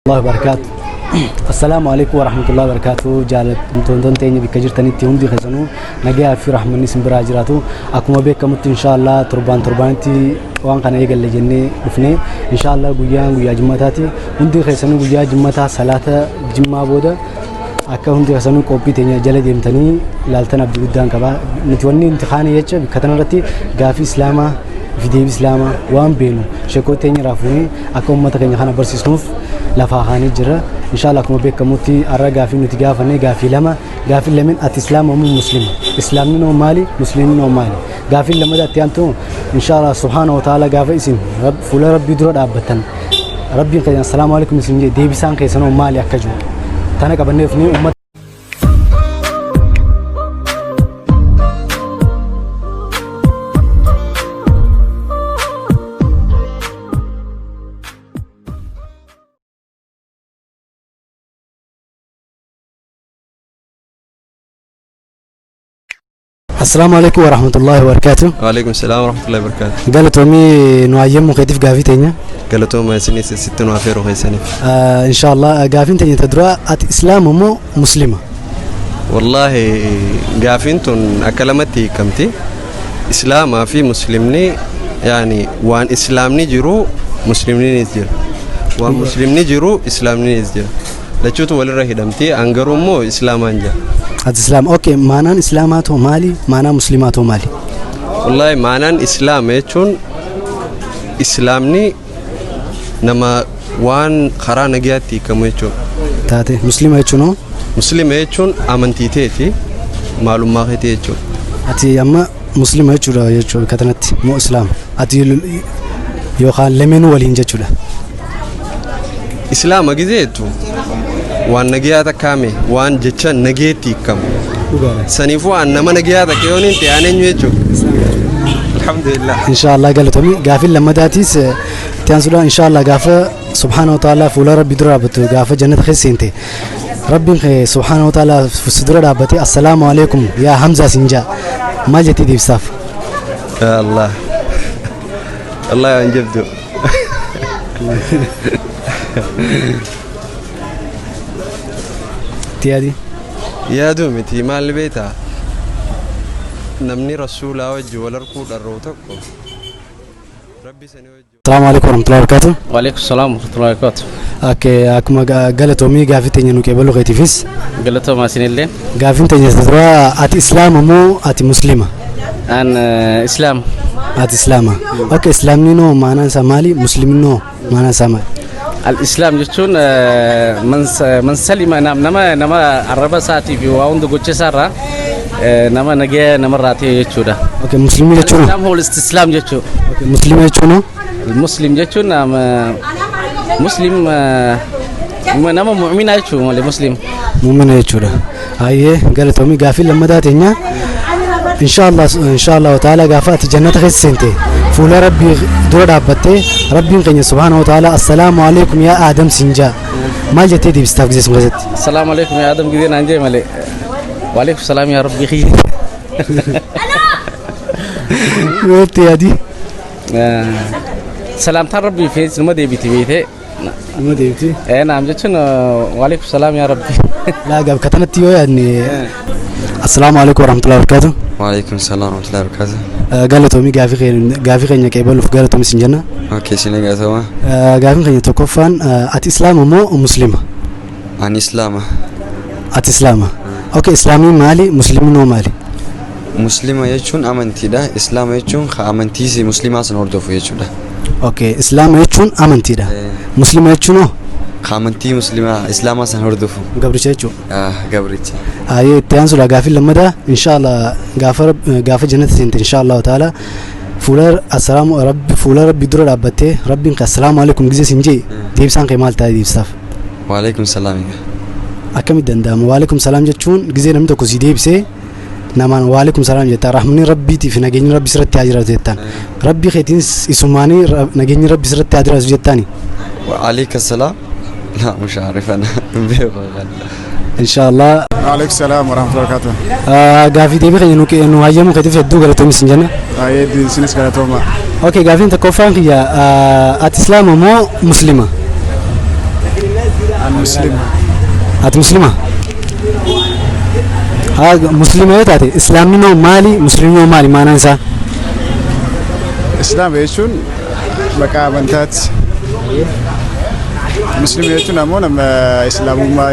Allahi wabarakaatu. Assalaamu alaikum warahmatullahi wabarakaatu. Jaallatamtoonni teenya bakka jirtanitti hundi keessanuu nagayaa fi rahmanni isin biraa jiraatu. Akkuma beekamutti inshaallah torbaan torbaanitti waan kana eegalle jennee dhufne inshaallah guyyaan guyyaa jimmataati. Hundi keessanuu guyyaa jimmataa salaata jimmaa booda akka hundi keessanuu qophii teenya jala deemtanii ilaaltan abdii guddaan qaba. Nuti wanni imtixaanii jecha bakka kanarratti gaafii islaamaa fi deebii islaamaa waan beenu sheekoo teenya irraa fuunee akka uummata keenya kana barsiisnuuf lafaa kaanii jira. Inshallah akkuma beekamutti har'a gaafii nuti gaafanne gaafii lama gaafii lameen ati islaama moo muslima? Islaamni noo maali? Muslimni noo maali? Gaafii lamada atti aantu inshallah subhaanahu wa ta'ala gaafa isin fuula rabbii dura dhaabbattan rabbiin keenya assalaamu alaikum isin jedhe deebisaan keessanoo maali akka jiru tana qabannee dhufnee uummata Assalaamu alaikum warahmatullahi wabarakatuh. Waalaikum salaam warahmatullahi wabarakatuh. Galatoomii nu hayyamuu keetiif gaafii teenya. Galatooma isinis sitti nu afeeruu keessaniif. Inshallah gaafiin teenya ta duraa ati islaama moo muslima? Wallaahi gaafiin tun akka lamatti hiikamti. Islaamaa fi muslimni yaani waan islaamni jiru muslimninis jira. Waan muslimni jiru islaamninis jira. Lachuutu walirra hidhamti. An garuu immoo islaamaan jira. Ati islaama. Okay, maanaan islaamaa too maali? Maanaan muslimaa too maali? Wallaahi maanaan islaama jechuun islaamni nama waan karaa nagayaatti hiikamu jechuudha. Taate muslima jechuun hoo? Muslima jechuun amantii teeti maalummaa keetii jechuudha. Ati amma muslima jechuudha jechuudha bakka kanatti moo islaama? Ati yookaan lameenuu waliin jechuudha. Islaama gizeetu waan nagayaa takkaame waan jecha nagayeetti hiikamu. Dhugaadha. Saniifuu aan nama nagayaa takka yoon hin ta'e aan eenyu jechuudha. Alhamdulillah. Inshallah galatoomii gaafiin lammadaatiis itti aansuudhaan inshallah gaafa subhaana wa ta'ala fuula rabbi dura dhaabbattu gaafa jannata keessa seente rabbiin kee subhaana wa ta'ala si dura dhaabbatee assalaamu alaikum yaa Hamzaa siin jaa maal jettee deebistaaf? Ya Allah. Allah waan jabdu. Itti yaadi. Yaaduu miti maal beektaa? Namni rasuulaa wajji wal arguu dharra'u tokko rabbi sanii wajji. Assalaamu alaikum warahmatullahi wabarakatuh. Waalaikum salaam warahmatullahi wabarakatuh. Okay, akkuma galatoomii gaafii teenya nu qeebaluu keetiifis Galatooma isinillee. Gaafiin teenya isa duraa ati islaama moo ati muslima? An islaam. Ati islaama. Okay, islaamni noo maanaan isaa maali? Muslimni noo maanaan isaa maali? Al-Islaam jechuun man salima nama arraba isaatii fi waa hunda gocha isaarraa nama nagaya namarraa ta'e jechuudha. Okay, muslimni jechuun hoo? Al-Islaam huwa al-istislaam jechuudha. Okay, muslima jechuun hoo? Muslim jechuun nama muslim nama mu'mina jechuudha malee muslim. Muumina jechuudha. Hayyee galatoomii gaafii lammataa teenya. Inshaallah inshaallah ta'ala gaafa ati jannata keessa seente fuula rabbii dura dhaabbattee rabbiin keenya subhaanahu wa ta'ala assalaamu alaikum yaa Aadam siin jaa. Maal jettee deebistaaf gisee sun keessatti? Assalaamu alaikum yaa Adam gidee naan jee malee. Waalaikum salaam yaa Rabbii kiyya. Itti yaadi. Salaamtaan Rabbii fi numa deebiti beekte. Numa deebiti. Naam jechuun waalaikum salaam yaa Rabbi. Laa gaaf katanatti yoo yaadne assalaamu alaikum warahmatullahi wabarakatuh. Waalaikum salaam warahmatullahi wabarakatuh. Galatoomii gaafii keenya qeebaluuf galatoomii sin jenna. Okay, isin galatooma. Gaafiin keenya tokkoffaan ati islaama moo muslima? Ani islaama. Ati islaama. Okay, islaamni maali? Muslimni hoo maali? Muslima jechuun amantiidha. Islaama jechuun ka amantii muslimaa san hordofu jechuudha. Okay, islaama jechuun amantiidha. Muslima jechuun hoo? Ka amantii muslimaa islaamaa san hordofu. Gabricha jechuudha. Ah, gabricha. Ayyee itti aansuudha gaafiin lammataa inshallah gaafa jannata seente inshallah ta'ala fuula assalaamu rabbi fuula rabbi dura dhaabbattee rabbiin ka assalaamu alaikum gisee siin jee deebisaan kee maal ta'a deebisaaf? Waalaikum salaam. Akkamitti danda'ama? Waalaikum salaam jechuun gisee namni tokko si deebisee namaan waalaikum salaam jettaa rahmanni rabbiitii fi nageenyi rabbi sirratti haa jiraatu jettaan. Rabbii keetiin isumaanii nageenyi rabbi sirratti haa jiraatu jettaani. Waalaikum salaam. La مش عارف انا beeku kan. Inshallah. Waalaikum salaam warahmatullahi wabarakatuh. Gaafii deebii keenya nu hayyamuu keetiif hedduu galatoomi sin jenna. Baay'ee isinis galatooma. Okay, gaafiin tokkoffaan kiyya ati islaama moo muslima? An Muslima. Ati Muslima? Haa, Muslima yoo taate Islaamni noo maali? Muslimni noo maali? Maanaan isaa? Islaama jechuun maqaa amantaati. Muslima jechuun ammoo nama Islaamummaa,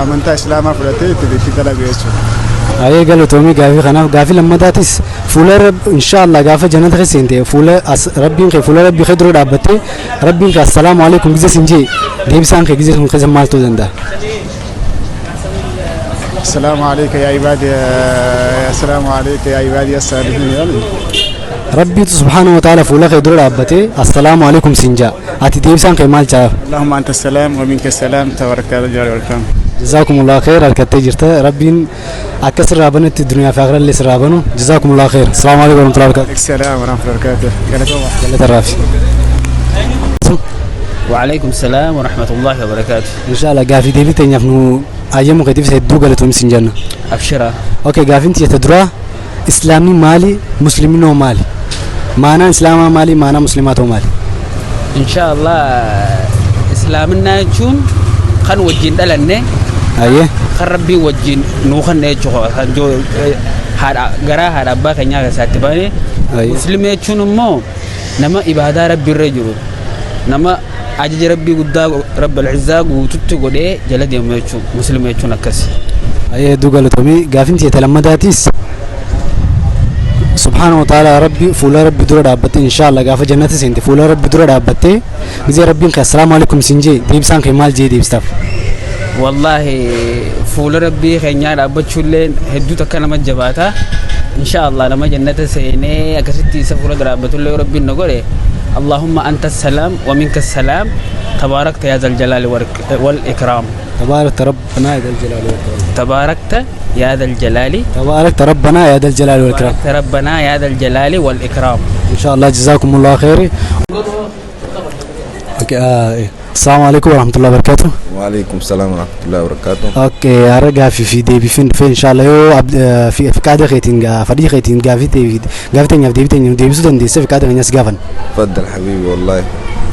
amantaa Islaamaa fudhatee itti dalagu jechuudha. Ayee, galatoomii gaafii kanaaf. Gaafii lammataatis, fuula inshaallah gaafa jannata keessa seente fuula as rabbiin kee, fuula rabbii kee dura dhaabbattee rabbiin kee "Assalaamu alaikum" gizee sin jee, deebisaan kee gizee sun keessa maal ta'uu danda'a? السلام عليك يا عبادي، السلام عليك يا عبادي الصالحين يعني. Rabbiitu subhaanahu wa ta'ala fuula kee dura dhaabbatee "Assalaamu alaikum" sin jaa, ati deebisaan kee maal caa? اللهم أنت السلام ومنك السلام تبارك يا ذا الجلال والإكرام. Jazaakumullah khair, harkattee jirta. Rabbiin akka sirraa banetti duniyaa fi akhiraa illee sirraa banu. Jazaakumullah khair. Assalaamu alaikum warahmatullahi wabarakatuh. السلام ورحمة الله وبركاته. Galatooma. Galata raafi. وعليكم السلام ورحمة الله وبركاته. Inshaallah gaafii deebii teenyaaf nu ayyamu keetiif hedduu galatoomii sin jenna. أبشرا. Okay, gaafiin tiyya duraa, Islaamni maali? Muslimni hoo maali? Maanaan Islaamaa maali? Maanaan Muslimaa ta'uu maali? إن شاء الله Islaaminaa jechuun kan wajjin dhalanne, kan rabbii wajjin nuu kanne jechuudha, kan haadha garaa haadha abbaa keenyaa keessaatti baane. Muslima jechuun immoo nama ibaadaa rabbii irra jiru, nama ajaja rabbii guddaa rabbil izzaa guututti godhee jala deemu jechuudha. Muslima jechuun akkasi. Ayyee, hedduu galatoomii. Gaafiin tiyya lammataatiis, subhaana wa ta'ala rabbi fuula rabbi dura dhaabbattee, inshaallah gaafa jannata seente fuula rabbi dura dhaabbattee gizee rabbiin kee "Assalaamu alaikum" siin jee, deebisaan kee maal jee deebistaaf? Wallaahi, fuula rabbii keenyaa dhaabbachuullee hedduu takka nama jabaata. Insha Allah nama jannata seenee akkasitti isa fuula dura dhaabbatullee rabbiin na godhe, اللهم أنت السلام ومنك السلام تباركت يا ذا الجلال والإكرام. تباركت ربنا يا ذا الجلال والإكرام. تباركت يا ذا الجلال. تباركت ربنا يا ذا الجلال والإكرام. تباركت ربنا يا ذا الجلال والإكرام. إن شاء الله، جزاكم الله خير. Okay, السلام عليكم ورحمة الله وبركاته. وعليكم السلام ورحمة الله وبركاته. Okay, har'a gaafii fi deebii dhufee, inshallah yoo fi fiqaada keetiin fadhii keetiin gaafii deebii gaafii teenyaaf deebii teenya nu deebisuu dandeesse, fiqaada keenyas gaafan. تفضل حبيبي والله.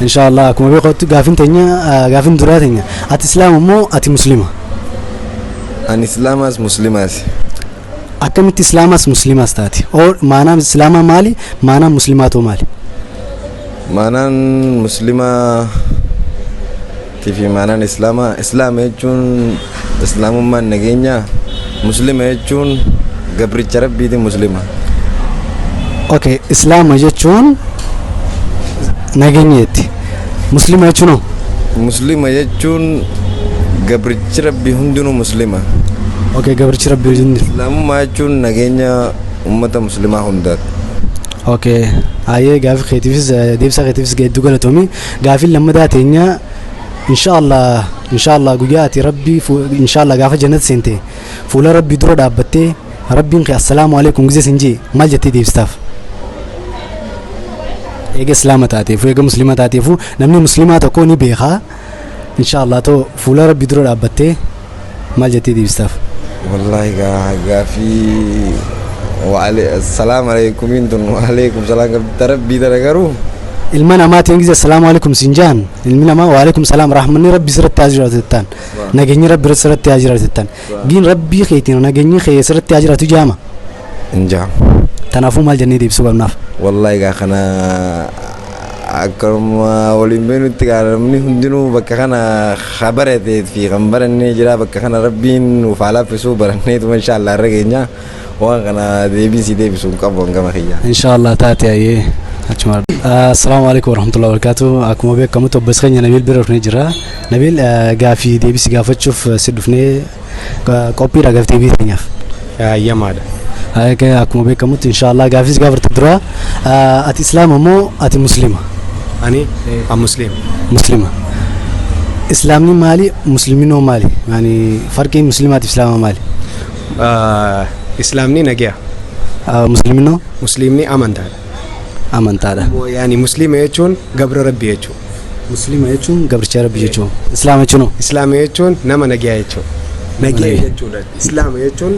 Inshallah akkuma beekamutti gaafiin teenya, gaafiin duraa teenya, ati Islaama moo ati Muslima? Ani Islaamaas Muslimaas. Akkamitti Islaamaas Muslimaas taate? Oo maanaan Islaamaa maali? Maanaan Muslimaa ta'uu maali? Maanaan Muslimaa fi maanaan Islaamaa, Islaama jechuun Islaamummaan nageenya, Muslima jechuun gabricha rabbiiti Muslima. Okay, Islaama jechuun nageenya jetti. Muslima jechuun hoo? Muslima jechuun gabrichi rabbii hundinuu Muslima. Okay, gabrichi rabbii hundi. Islaamummaa jechuun nageenya ummata Muslimaa hundaati. Okay, hayyee, gaafii keetiifis deebisa keetiifis hedduu galatoomi. Gaafiin lammataa teenya, inshallah guyyaa ati rabbii inshallah gaafa jannata seente fuula rabbii dura dhaabbattee rabbiin kee "Assalaamu alaikum" gizee sin jee, maal jettee deebistaaf? Eega Islaama taateefu, eega Muslima taateefu, namni Muslimaa tokko ni beekaa, inshallah ta'u fuula rabbii dura dhaabbattee maal jettee deebistaaf? Wallahi gaafii السلام عليكم tun وعليكم السلام qabda rabbii tana garuu. Ilma namaatiin gizee "Assalaamu alaikum" siin jaan, ilmi namaa "Waalaikum salaam, rahmanni rabbi sirratti haa jiraatu" jettaan, nageenyi rabbi sirratti haa jiraatu jettaan. Giin rabbii keetiin nageenyi kee sirratti haa jiraatu jaama? Hin jaamu. Kanaafuu maal jennee deebisuu qabnaaf? Wallahi gaa kana akkuma waliin beenutti gaa namni hundinuu bakka kana ka baratee fi kan barannee jira. Bakka kana rabbiin nuuf haa laaffisuu, baranneetuma inshallah irra keenya waan kana deebii si deebisuu hin qabu hangama kiyya. Inshallah taate, ayyee, achuma. Assalaamu alaikum warahmatullahi wabarakatuh. Akkuma beekamutti obboleessa keenya Nabil bira dhufnee jira. Nabil, gaafii deebisi gaafachuuf si dhufnee, qophiidha gaafii deebii teenyaaf? Hayyamaadha. Akkuma beekamutti inshallah gaafii si gaafatu dura, ati Islaama moo ati Muslima? Ani an Muslim. Muslima. Islaamni maali? Musliminoo maali? Yani farqiin Muslimaatiif Islaama maali? Islaamni nagaya. Musliminoo? Muslimni amantaadha. Amantaadha. Yaani Muslima jechuun gabra rabbii jechuudha. Muslima jechuun gabricha rabbii jechuudha. Islaama jechuun hoo? Islaama jechuun nama nagaya jechuudha. Nagaya jechuudha. Islaama jechuun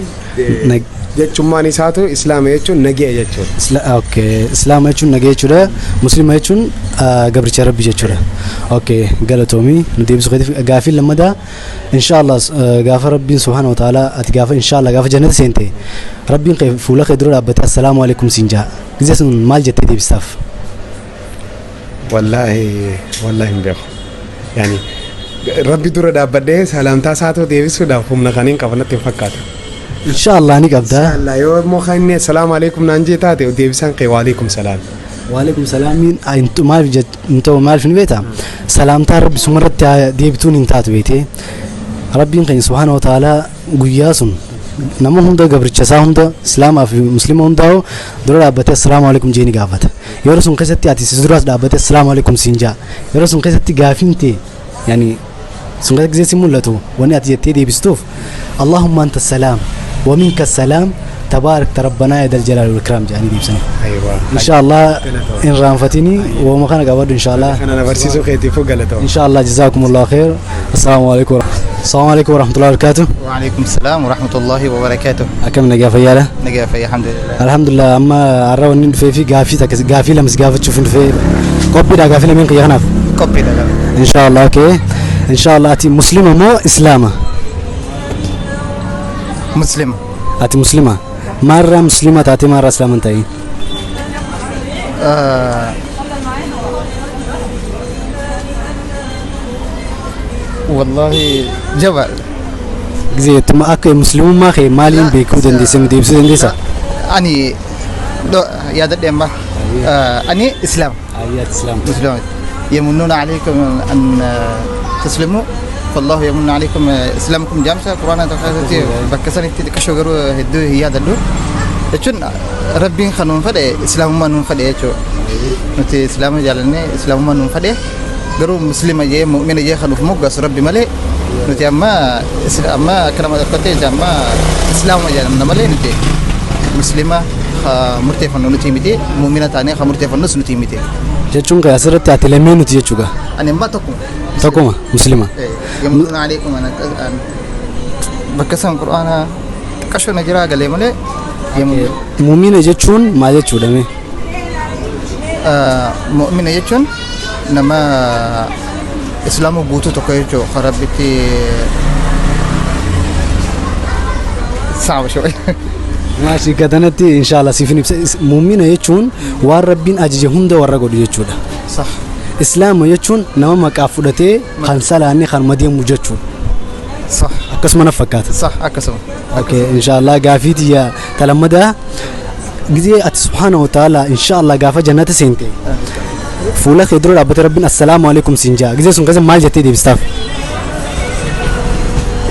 Jechummaan isaatu Islaama jechuun nagaya jechuudha. Okay. Islaama jechuun nagaya jechuudha. Muslima jechuun gabricha Rabbi jechuudha. Okay. Galatoomii nu deebisuu keetiif. Gaafii lammadaa, inshallah, gaafa Rabbiin subhaana wa ta'ala ati gaafa, inshallah, gaafa jannata seente Rabbiin kee fuula kee dura dhaabbatee assalaamu alaikum siin jaa. Gizee sun maal jettee deebistaaf? Wallaahi, wallaahi hin beeku. Yaani Rabbi dura dhaabbadhee salaamtaa isaatu deebisuudhaaf humna kan hin qabu natti hin fakkaatu. Inshallah ni qabda. Inshallah, yoo immoo kan inni assalaamu alaikum naan jee taate, deebisaan kee waalaikum salaam. Waalaikum salaamiin maaliif hin ta'u? Maaliif ni beektaa? Salaamtaa Rabbi sumarratti deebituun hin taatu beetee. Rabbiin keenya subhaana wa ta'ala guyyaa sun nama hunda, gabricha isaa hunda, islaamaa fi muslima hundaa'u dura dhaabbatee assalaamu alaikum jee ni gaafata. Yeroo sun keessatti ati si duraas dhaabbatee assalaamu alaikum siin jaa. Yeroo sun keessatti gaafiin ta'e, yaani sun keessatti gisee si mul'atu, wanni ati jettee deebistuuf "Allahumma anta salaam wa minka salaam tabaarakta rabbanaa ya dal jalaali wal ikraam" jedhanii deebisanii. Inshallah hin raanfatini, wooma kana qabadhu inshallah. Kana na barsiisuu keetiifuu galatoom. Inshallah, jazakumullahu khair. Assalamu alaikum. Assalamu alaikum warahmatullahi wabarakatuh. وعليكم السلام ورحمة الله وبركاته. Akkam, nagaa fayyaadha? Nagaa fayyaa, الحمد لله. Alhamdulillah. Amma har'a wanni dhufee fi gaafii takka, gaafii lama si gaafachuuf hin dhufee. Qophiidha gaafii lameen kiyya kanaaf? Qophiidha. Inshallah, okay. Inshallah, ati muslima moo islaama? Muslima. Ati muslima. Maarraa muslima taatee maarraa islaama hin ta'in? والله جبل. Gizeettuma akka muslimummaa kee maaliin beekuu dandeesse, nu deebisuu dandeessaa? Ani yaadadhe amma ani Islaam. Ayyaat islaam. مسلم. يمنون عليكم أن تسلموا فالله يمن عليكم إسلامكم جامسة قرآن تخافتي bakka sanitti xiqqashoo garuu hedduu hin yaadadhu jechuun Rabbiin kan nuun fedhe islaamummaa nuun fedhe jechuudha. Nuti islaama jaalannee islaamummaa nuun fedhe, garuu muslima jee mu'mina jee kan uf moggaasu Rabbi malee, nuti amma amma akka nama tokkotti amma islaamuma jaalanna malee, nuti muslima murteeffannu nuti miti, mu'mina taanee ka murteeffannus nuti miti. Jechuun kan asirratti ati lameen nuti jechuudha. Ani immoo tokkuma. Tokkuma muslima. يمنون عليكم أن bakka san qur'aana xiqqashoo na jiraa galee malee. Muumina jechuun maal jechuudha mee? Mu'mina jechuun nama islaama guutuu tokko jechuudha kan Rabbitti صعب شوي. Maashi gadanatti inshallah siifin ibsa. Muumina jechuun waan Rabbiin ajaje hunda warra godhu jechuudha. صح. Islaama jechuun nama maqaa fudhatee kan salaanni kan madeemu jechuudha. صح. Akkasuma na fakkaata. صح, akkasuma. Okay, inshallah gaafii tiyya talammadaa, gizee ati subhaana wa ta'ala inshallah gaafa jannata seente fuula kee dura dhaabbate Rabbiin assalaamu alaikum siin jaa. Gizee sun keessa maal jettee deebistaaf?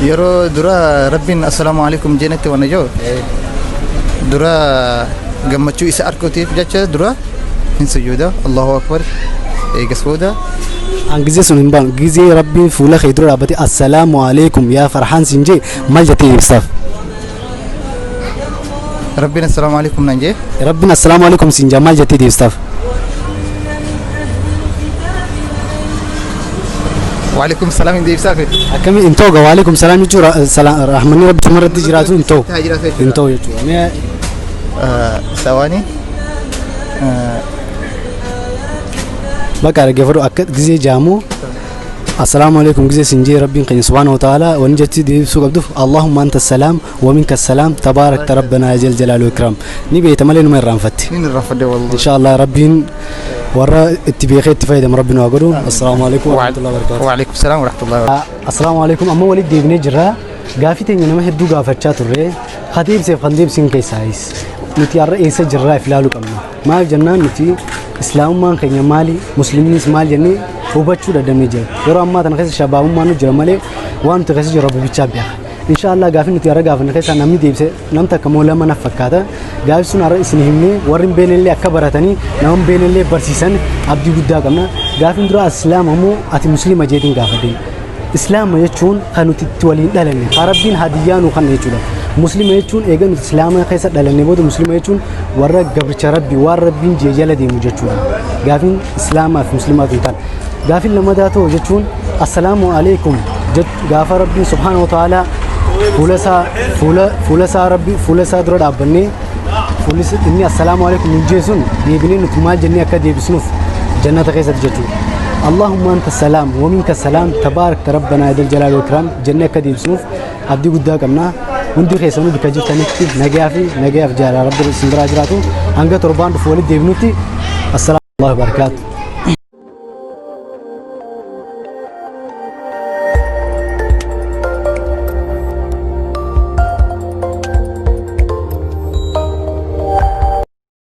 Yeroo dura Rabbiin assalaamu alaikum jeenetti waan jiru dura gammachuu isa arkuutiif jecha dura hin sujuuda, Allahu akbar, eegas booda. An gizee sun hin baanu. Gizee Rabbiin fuula kee dura dhaabbate assalaamu alaikum yaa farhaan siin jee, maal jettee deebistaaf? Rabbiin assalaamu alaikum naan jee. Rabbiin assalaamu alaikum siin jaa, maal jettee deebistaaf? Waalaikum salaam hin deebisaaf. Akkami hin ta'u? Waalaikum salaam jechuun rahmanni Rabbi sumarratti jiraatu hin ta'u. Haa jiraatu jechuudha. Hin ta'u jechuudha. Mee Sawaani. Bakka dhaggeeffadhu, akka gizee jaamu assalaamu alaikum gizee siin jee Rabbiin keenya subhaanahu wa ta'ala, wanni jechi deebisuu qabduuf "Allahumma anta salaam wa minka salaam tabaarakta rabbanaa jal jalaalu ikram" ni beekta malee numa irraanfatte. Nin irraanfadhe wallahi. Inshallah Rabbiin warra itti beekee itti fayyadamu Rabbiin waa godhu. Assalaamu alaikum wa rahmatullahi wa barakatuh. Waalaikum salaam wa rahmatullahi wa barakatuh. Assalaamu alaikum. Amma walitti deebinee jirra. Gaafii teenya nama hedduu gaafachaa turre. Ka deebiseef kan deebisiin keessaayis. Nuti har'a eessa jirraa if ilaaluu qabna. Maal jennaan, nuti islaamummaan keenya maali, muslimnis maal jennee hubachuu dadhabnee jira. Yeroo ammaa tana keessa shabaabummaan nu jira malee waan nuti keessa jiru Rabbi bichaa beeka. Inshaallah gaafii nuti har'a gaafanne keessaa namni deebise nam takka moo lama naf fakkaata. Gaafii sun har'a isin himnee warri hin beekne akka baratanii nama hin beekne barsiisan abdii guddaa qabna. Gaafiin dura islaama moo ati muslima jeetiin gaafadhe. Islaama jechuun kan nuti itti waliin dhalanne, kan Rabbiin hadiyyaa nuu kenna jechuudha. Muslima jechuun eega nuti islaama keessa dhalanne booda, muslima jechuun warra gabricha Rabbi, waan Rabbiin jee jala deemu jechuudha. Gaafiin islaamaa fi muslimaatu hin taane. Gaafiin lammataa ta'u jechuun assalaamu alaikum gaafa Rabbiin subhaanahu wa ta'ala Fuula isaa fuula fuula isaa Rabbi fuula isaa dura dhaabbannee fuulli inni assalaamu alaikum nuun jee sun deebinee nuti maal jennee akka deebisnuuf jannata keessatti jechuudha. Allahumma anta salaam wa minka salaam tabaarakta rabbanaa ya dal jalaali wal ikraam jennee akka deebisnuuf abdii guddaa qabna. Hundi keessanuu bakka jirtanitti nagayaa fi nagayaaf jaalala Rabbi isin biraa jiraatu. Hanga torbaan dhufu walitti deebinutti assalaamu alaikum wa barakaatu.